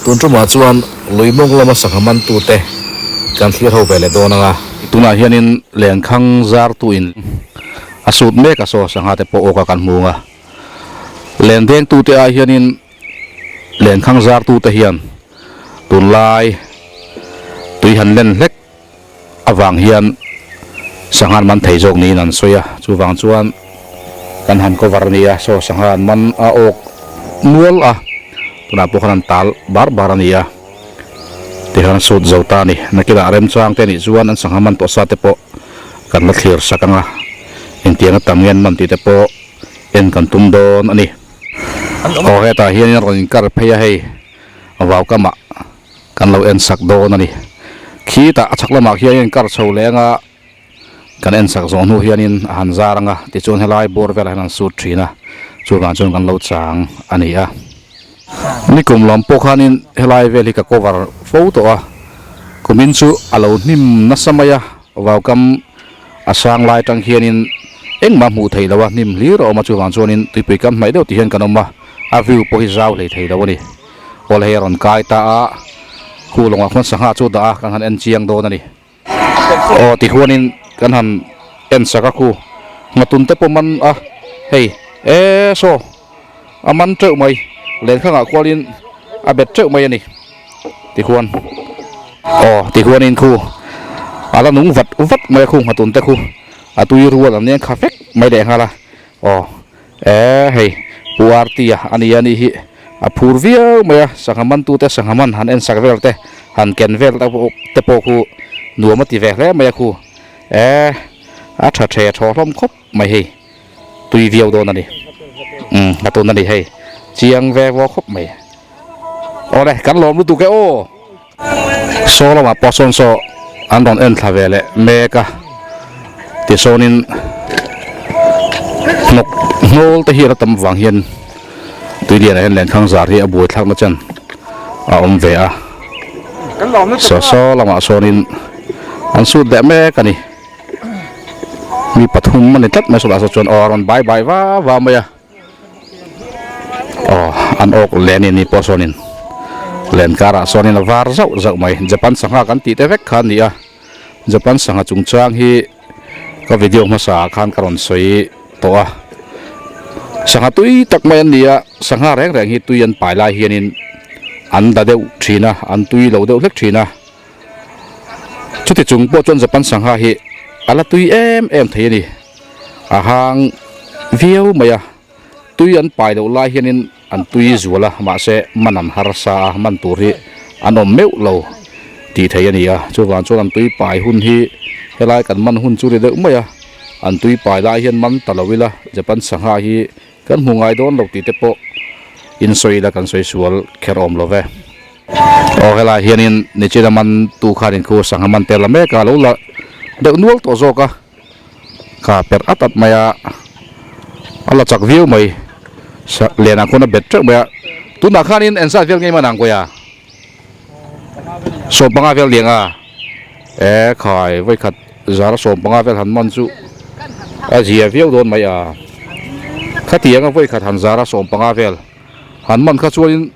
Tun tumah chuan lui mawng lama sangha mantute kan thlir ho ve leh dawn ang a. Tunah hianin lenkhang zartuin a sut mek a saw sangha te pawh awka kan hmu ang a. Len dengtute ai hianin lenkhang zartute hian tunlai tui han len hlek avang hian sangha an man thei zawk niin an sawi a, chuvang chuan kan han cover a ni a, saw sangha an man a awk nual a, tunah pawh khan an tal bar bar a ni a, tihian an sut zo ta a ni. Nakinah remchang te nih chuan an sangha man tawh sa te pawh kan la thlir sak ang a, engtiang a tam nge an man tih te pawh en kan tum dawn a ni. Aw hetah hianin rawn inkar phei a hei vaukamah. Kan lo en sak dawn a ni. Khitah a chhak lamah khianin kar chho leng a, kan en sak zawh hnu hianin a han zar ang a, tichuan helai bawr velah hian an sut thin a, chuvang chuan kan lo chang a ni a. Nikum lam pawh khanin helai vel hi ka cover fo tawh a, kumin chu a lo hnim nasa mai a, vaukam a sang lai atang hianin engmah hmuh theih loh a, hnim hlir a awm a, chuvang chuanin tuipui kam hnaih deuh tih hian kan awm a, a view pawh hi zau hlei thei lo a ni. Awl hei a rawn kai ta a, khu lawngah khuan sangha chu dah a, kan han en chiang dawn a ni. Aw ti huanin kan han en sak a khu, nghatun te pawh man a, hei e saw a man teuh mai, lenkhangah kualin a bet teuh mai a ni ti huan. Aw ti huanin khu a la nung vat vat mai a khu nghatun te khu a tui rual an eng kha vek mai leh nghal a, aw. E hei Pu Artia a ni a nih hi a phur viau mai a, sangha mantute sangha man han en sak vel te han ken vel te pawh khu nuam a ti ve hle mai a khu e a tha the thaw hlawm khawp mai hei tui viau dawn a ni umm a tun a ni hei chiang ve vaw khawp mai awle kan lawm lutuk e aw. Saw lamah pawh sawn saw an rawn en thla ve leh mek a, tisawnin hnawk hnawl te hi a la tam vang hian tui lianah hian lenkhang zar hi a buai thlakna chen a awm ve a, saw saw lamah sawnin an sut leh mek a ni, mi pathum a ni tlat mai sawtah saw chuan aw a rawn bai bai va va mai a. Aw an awk len in ni pawh sawnin len karah sawnin a var zauh zauh mai Japan sangha kan tih te vek kha a ni a Japan sangha chungchang hi ka video hmasa ah khan ka rawn sawi tawh a sangha tui tak mai an ni a sangha reng reng hi tui an pai lai hianin an da deuh thin a an tui lo deuh hlek thin a chuti chung pawh chuan Japan sangha hi a la tui em em thei a ni. A hang viau mai a, tui an pai loh lai hianin an tui zual a, mahse man an harsa a, man tur hi an awm meuh lo tih theih a ni a, chuvang chuan an tui pai hun hi helai kan man hun chu ri deuh mai a, an tui pai lai hian man ta lo ila Japan sangha hi kan hmu ngai dawn lo tih te pawh in sawi ila kan sawi sual kher awm lo ve. Aw helai hianin nichina man tu khanin khu sangha man tel la mek a, lo la deuh nual tawh zawk a. Kha per at at mai a, a la chak viau mai, lianah khawn a bet teuh mai a, tunah khanin engzat vel ngei man ang kawi a, sawmpanga vel liang a, e khai vawikhat zar sawmpanga vel han man chu a zia viau dawn mai a, khatianga vawikhat han zara sawmpanga vel han man kha chuanin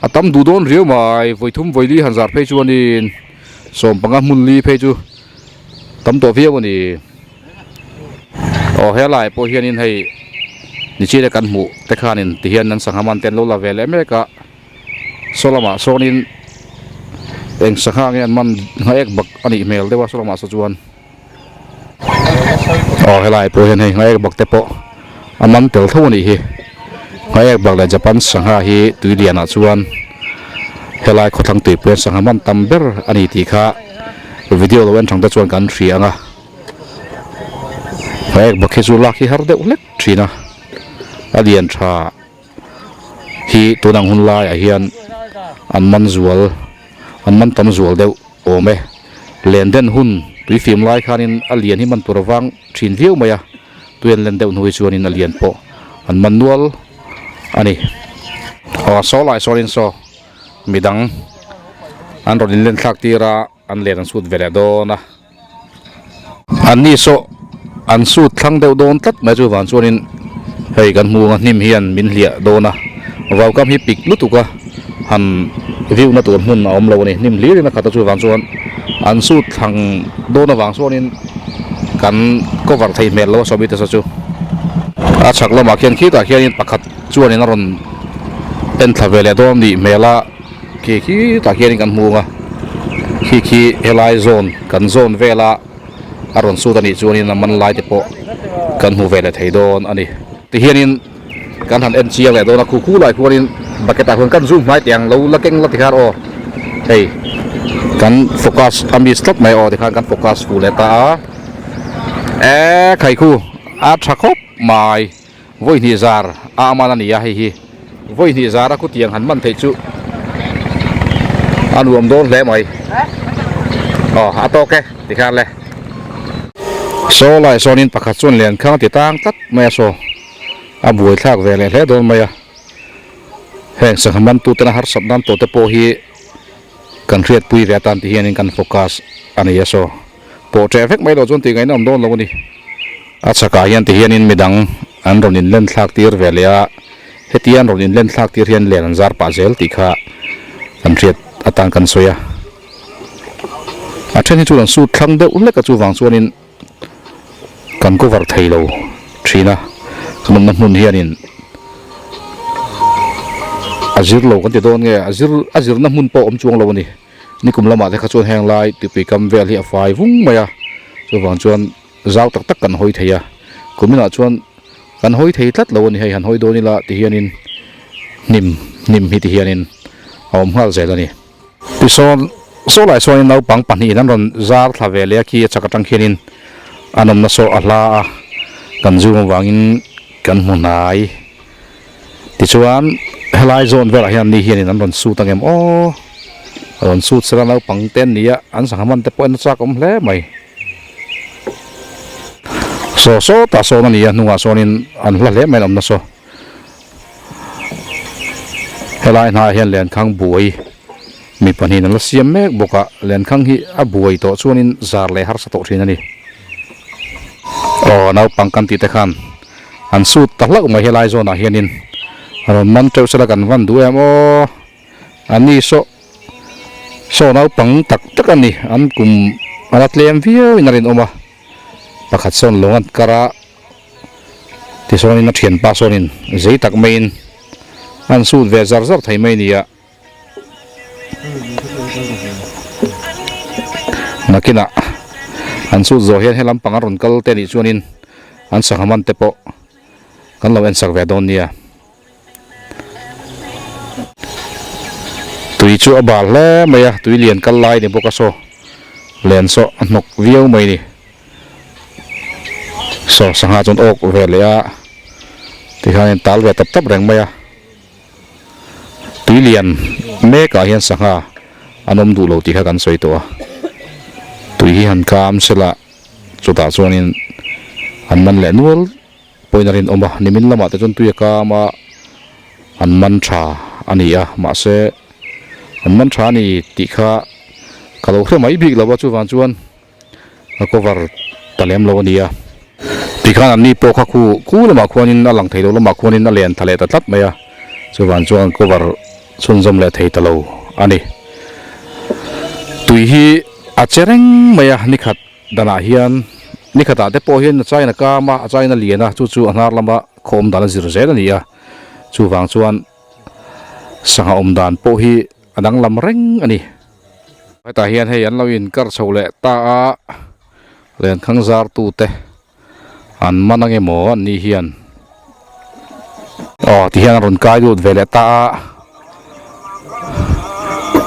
a tam duh dawn riau mai, vawithum vawili han zar phei chuanin sawmpanga hmun li phei chu. Tam tawh viau a ni. Aw helai pawh hianin hei nichina kan hmuh te khanin tihian an sangha man te an lo la ve leh mek a, saw lamah sawnin eng sangha nge an man nghaek bak a nih hmel deuh a saw lamah saw chuan. Aw helai pawh hian hei nghaek bak te pawh a man tel tho a nih hi. Nghaek bak leh Japan sangha hi tui lianah chuan helai khawthlang tuipui an sangha man tam ber a ni tih kha Video lo en thang te chuan kan hria ang a, heng bawk hi chu lak hi har deuh hlek thin a, a lian tha hi tun ang hun laiah hian an man zual an man tam zual deuh awm e, len den hun tui fim lai khanin a lian hi man tur avang thin viau mai a, tui an len deuh hnu hi chuanin a lian pawh an man nual a ni. Aw saw lai sawnin saw midang an rawn inlen thlak tir a an len an sut ve leh dawn a an ni saw an sut thlang deuh dawn tlat mai chu vang chuanin hei kan hmu ang a hnim hian min hliah dawn a vaukam hi pik lutuk a han. View na tur hmun a awm lo a ni. Hnim hlir in a khat a chuvang chuan an sut thlang dawn avang chuanin kan cover thei hmel lo a sawmi te saw chu. A chhak lamah khian khitah khianin pakhat chuanin a rawn en thla ve leh dawn nih hmel a khi khitah khianin kan hmu ang a khi khi helai zawn kan zawn vela a rawn sut a nih chuanin a man lai te pawh kan hmu ve leh thei dawn a ni. Tihianin. Kan han en chiang leh dawn a, khu khu lai khuanin bucket ah khuan kan zoom hmai teh ang lo la keng la tikhan aw hei kan focus a miss tlat mai aw tikhan kan focus fuh leh ta a e khai khu a tha khawp mai vawi hnih zar a aman a ni a hei hi vawi hnih zar a khutiang han man theih chu a nuam dawn hle mai aw a tawk e tikhan le saw lai sawnin pakhat chuan lenkhang a ti tang tlat mai a saw. A buai thlak ve leh hle dawn mai a, heng sangha mantu tena harsat nan tawh te pawh hi kan hriatpui ve atan ti hianin kan focus a nei a saw pawh ṭeh vek mai loh chuan tih ngaihna awm dawn lo a ni. A chhakah hian ti hianin midang an rawn inlen thlak tir ve leh a, hetia an rawn inlen thlak tir hian len an zar pah zel tih kha kan hriat atan kan sawi a, a then hi chu an sut thlang deuh hlek a chuvang chuanin. Kan cover thei lo thin a, kan awmna hmun hianin a zir lo kan ti dawn nge a zir a zirna hmun pawh a awm chuang lo a ni. Nikum lamah te kha chuan heng lai tupui kam vel hi a fai vung mai a, chuvang chuan zau tak tak kan hawi thei a, kuminah chuan kan hawi thei tlat lo a ni hei han hawi dawn ila ti hianin hnim hnim hi ti hianin a awm nghal zel a ni. Tisawn, saw lai sawn in naupang pahnihin an rawn zar thla ve leh a khi a chak atang khianin an awmna saw a hla a, kan zoom avangin kan hmu hnai. Tichuan helai zawn velah hian ni hianin an rawn sut ang em aw, a rawn sut sela naupang te an ni a, an sangha man te pawh en a chak awm hle mai. Saw sawtah sawn a ni a, hnungah sawnin an hla hle mai an awmna saw. Helai hnaiah hian lenkhang buai mi pahnihin an la siam mek bawk a, lenkhang hi a buai tawh chuanin zar leh harsa tawh thin a ni. Aw naupang kan tih te khan an sut ta hlauh mai helai zawnah hianin a rawn man teuh sela kan van duh em aw an ni saw saw naupang tak tak a ni an kum a la tlem viau in a rinawm a pakhat sawn lawng an kar a. Tichuanin a thianpa sawnin zei tak maiin an sut ve zar zar thei mai a ni a. Nakinah an sut zawh hian helam pang a rawn kal te nih chuanin an sangha man te pawh kan lo ensak ve dawn nia. Tui chu a bal hle mai a, tui lian kal lai ni bawk a saw len saw a hnawk viau mai a ni. Saw sangha chuan awk ve leh a tikhian tal ve tap tap reng mai a tui lian mek ah hian sangha an awm duh lo tih kha kan sawi tawh a tui hi han kam sela chutah chuanin an man leh nual pawhin a rinawm a nimin lamah te chuan tui a kam a an man tha a ni a mahse an man tha a ni tih kha ka lo hre mai bik lo a chuvang chuan. A cover ta lem lo a nia. Tikhan an ni pawh kha khu khu lamah khuanin a lang thei lo lamah khuanin a len tha leh ta tlat mai a, chuvan chuan cover chhunzawm leh thei ta lo a ni. Tui hi a che reng mai a nikhat danah hian nikhatah te pawh hian a chain a kam a, a chain a lian a, chu chu a hnar lama khawm dan a zir zel a ni a, chuvang chuan sangha awm dan pawh hi a danglam reng a ni. Hetah hian hei an lo inkar chho leh ta a, lenkhang zar tute an man ang emaw an nih hian aw ti hian a rawn kai lut ve leh ta a,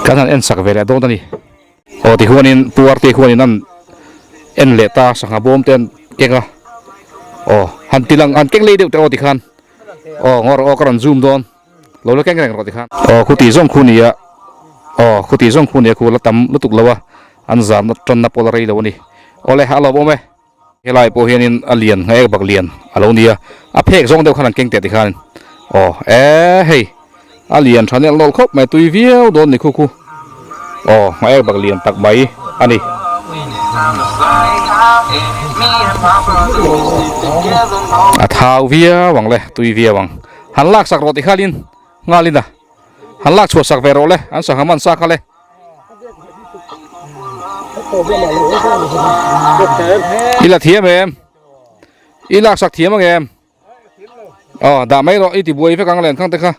kan han en sak ve leh dawn a ni. Aw ti huanin pu Arte huanin an en leh ta sangha bawm te an keng a, aw han ti lang han keng lei deuh teh aw ti khan aw ngawr aw ka rawn zoom dawn. Lo la keng reng rawh tikhan. Aw khuti zawng khu nia. Aw khuti zawng khu nia khu la tam lutuk lo a, an zarna tanna pawh la rei lo a ni. Awle a lawm awm e. Helai pawh hianin a lian nghaek bak lian a lo nia, a phek zawng deuh khan an keng teh tikhan. Aw e hei a lian tha nelh nawlh khawp mai tui viau dawn ni khu khu. Aw nghaek bak lian tak mai a ni. A thau viau ang le tui viau ang. Han lak sak rawh ti khalin nghalin a. Han lak chhuah sak ve rawh le, an sangha man sa kha le. I la thiam em? I lak sak thiam ang em? Aw, dah mai rawh, i ti buai vek ang lenkhang te kha.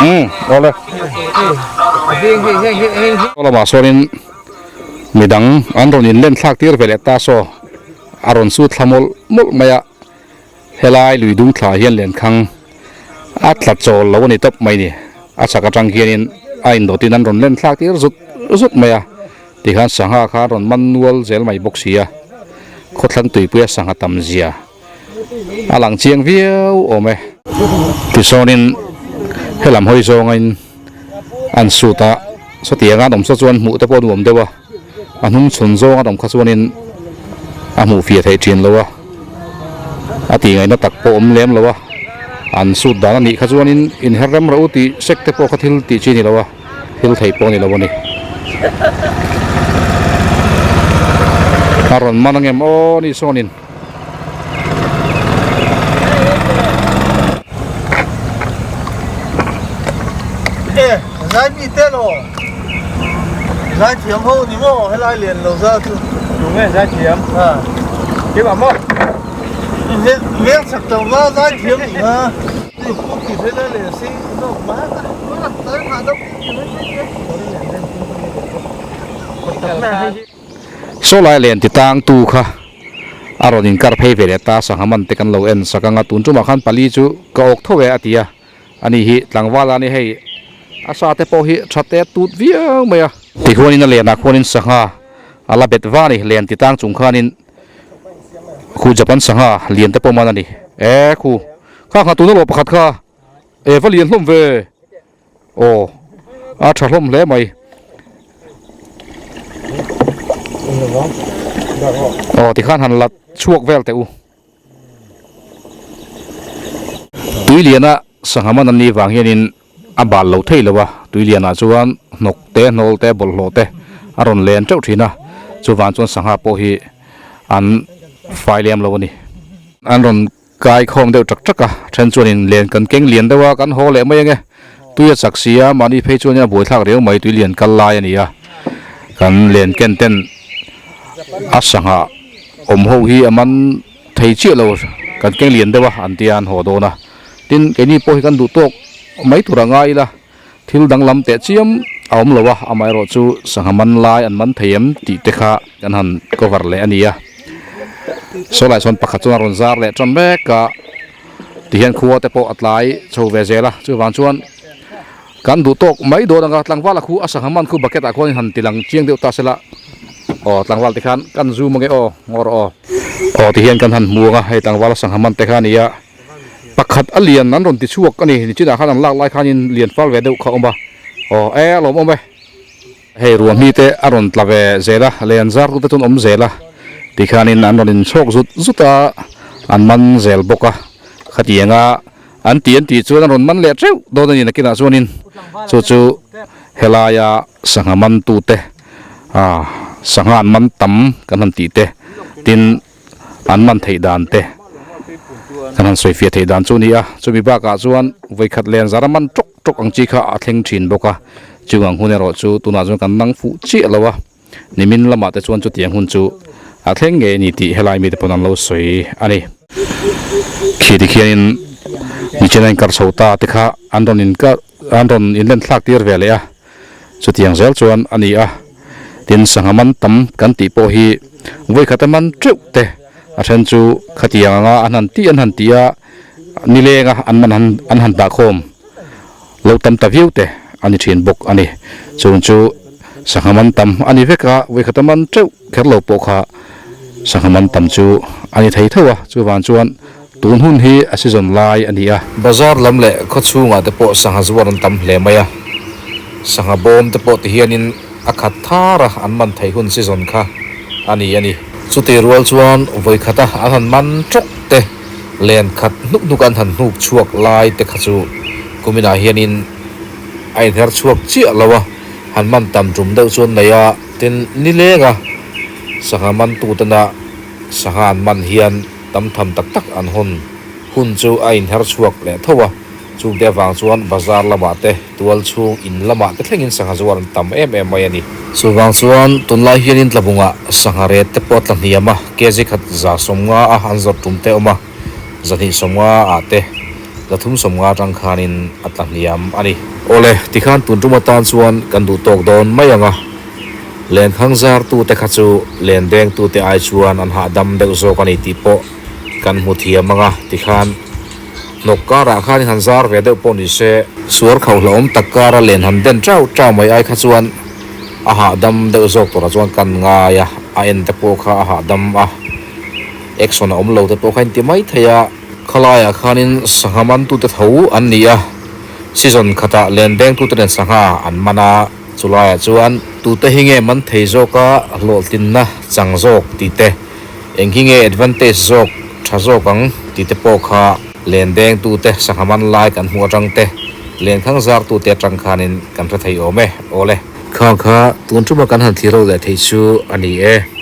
Umm, awle. Saw lamah sawnin midang an rawn inlen thlak tir ve leh ta saw, a rawn sut thla mawlh mawlh mai a. Helai lui dung thla hian lenkhang a tla chawl lo a ni tawp mai ni. A chhak atang hianin a indawtin an rawn len thlak tir zut zut mai a, tikhan sangha kha a rawn man nual zel mai bawk si a, khawthlang tuipuia sangha tam zia a lang chiang viau awm e. Tisawnin helam hawi zawngin an sut a, sawtianga an awm saw chuan hmuh te pawh a nuam deuh a, a hnung chhun zawng a awm kha chuanin a hmuh fiah theih thin lo a, a tih ngaihna tak pawh awm lem lo a, an sut dan a nih kha chuanin inher rem rawh u tih sek te pawh kha thil tih chi a ni lo a, thil theih pawh a ni lo a ni. A rawn man angem aw ni sawnin. E zai mi te lo zai thiam ho ni maw helai lian lo za chu tunge zai thiam a keimah maw veng chak tawh va zai thiam ni kha ti pu ti helai lian si zawk ma Saw lai len ti tang tu kha a rawn inkar phei ve leh ta, sangha man te kan lo en sak ang a, tun tumah khan pali chu ka awk tho e a ti a, ani hi tlangval a ni hei a sa te pawh hi tha te tut viau mai a. Tikhuanin a lenah khuanin sangha a la bet va a ni, len ti tang chung khanin khu Japan sangha lian te pawh man a ni e khu kha kha tuna lawh pakhat kha e va lian hlawm ve. Aw a tha hlawm hle mai. Aw tikhan han la chhuak vel teh u. Tuiliana sangha man an nih vang hianin a bal lo thei lo a, tuilianah chuan hnawk te, hnawl te, bawlhhlawh te a rawn len teuh thin a, chuvang chuan sangha pawh hi an fai lem lo a ni. An rawn Kai khawm deuh tak tak a, then chuanin len kan keng lian deuh a, kan haw leh mai ange. Tui a chak si a, mahni phei chuanin a buaithlak riau mai, tui lian kal lai a ni a. Kan len ken ten a sangha awm ho hi a man thei chiah lo, kan keng lian deuh a an tia an haw dawn a. Tin, keini pawh hi kan duh tawk mai tur a ngai ila, thil danglam teh chiam a awm lo a, amaherawh chu sangha man lai an man thei em tih te kha kan han cover leh a ni a. Saw lai sawn pakhat chuan a rawn zar leh tan mek a, tihian khua te pawh a tlai chho ve zel a, chuvang chuan kan duh tawk mai dawn ang a, tlangval a khu a sangha man khu bucket ah khuan han ti lang chiang deuh ta sela aw tlangval te khan kan zoom ange aw ngaw rawh aw aw tihian kan han hmu ang a, hei tlangval a sangha man te kha a ni a. Pakhat a lian an rawn ti chhuak a ni, nichinah khan an lak lai khanin lian fal ve deuh kha a awm a, aw e a lawm awm e. Hei ruahmi te a rawn tla ve zel a, len zar tu te chuan awm zel a, tikhanin an rawn inchhawk zut zut a, an man zel bawk a, khatianga an ti an tih chuan an rawn man leh teuh dawn a ni nakinah chuanin chu chu helaia sangha man tute ah sangha an man tam kan han tih te tin an man theih dan te kan han sawi fiah theih dan chu a ni a, chumi bakah chuan vawikhat len zara man tawk tawk ang chi kha a thleng thin bawk a, chung ang hun erawh chu tunah chuan kan nang fuh chiah lo a, nimin lamah te chuan chutiang hun chu a thleng ngei a ni tih helai mite pawn an lo sawi a ni. Khi ti khianin nichina inkar chho ta te kha an rawn inkar an rawn inlen thlak tir ve leh a. Chutiang zel chuan a ni a, tin sangha man tam kan tih pawh hi vawikhat a man teuh te, a then chu khatiang anga an han tih an han tih a, nilenga an man han an han dah khawm lo tam ta viau te a ni thin bawk a ni. Chung chu sangha man tam a ni vek a, vawikhat a man teuh kher lo pawh kha sangha man tam chu a ni thei tho a, chuvang chuan tun hun hi a season lai a ni a. Bazar lam leh khaw chhungah te pawh sangha zuar an tam hle mai a, sangha bawm te pawh ti hianin a khat thar a an man theih hun season kha a ni a ni. Chuti rual chuan vawikhata an han man tawk te, len khat hnuk hnuk an han hnuk chhuak lai te kha chu kuminah hianin a inher chhuak chiah lo a, han man tam tum deuh chuan nei a, tin nilenga sangha mantutena sangha an man hian tam tham tak tak an hawn. Hun chu a inher chhuak leh tho a, chungte avang chuan bazar lamah te, tual chhung in lamah te thlengin sangha zuar an tam em em mai a ni. Chuvang chuan tunlai hianin tlabungah sangha ret te pawh a tla hniam a, kg khat 150 a an zawrh tum te a awm a, 250 ah te, 350 atang khanin a tla hniam a ni. Awle, tikhan tun tum atan chuan kan duh tawk dawn mai ang a, lenkhang zartute kha chu len dengtute ai chuan an hahdam deuh zawk a ni tih pawh kan hmu thiam ang a, tikhan hnawk karah khan han zar ve deuh pawh ni se, suar khauhla awm tak kara len han den chau chau mai ai kha chuan a hahdam deuh zawk turah chuan kan ngai a, a en te pawh kha a hahdam a, action a awm lo te pawh kha inti mai thei a. Khalaiah khanin sangha mantute tho an ni a, season khatah len dengtute nen sangha an man a, chulaiah chuan tute hi nge man thei zawka hlawhtlinna chang zawk tih te, Eng hi nge advantage zawk tha zawk ang tih te pawh kha len dengtute sangha man lai kan hmuh atang te, lenkhang zartute atang khanin kan hre thei awm e. Awle. Khang kha tun tuma kan han thlir ho leh theih chu a ni e.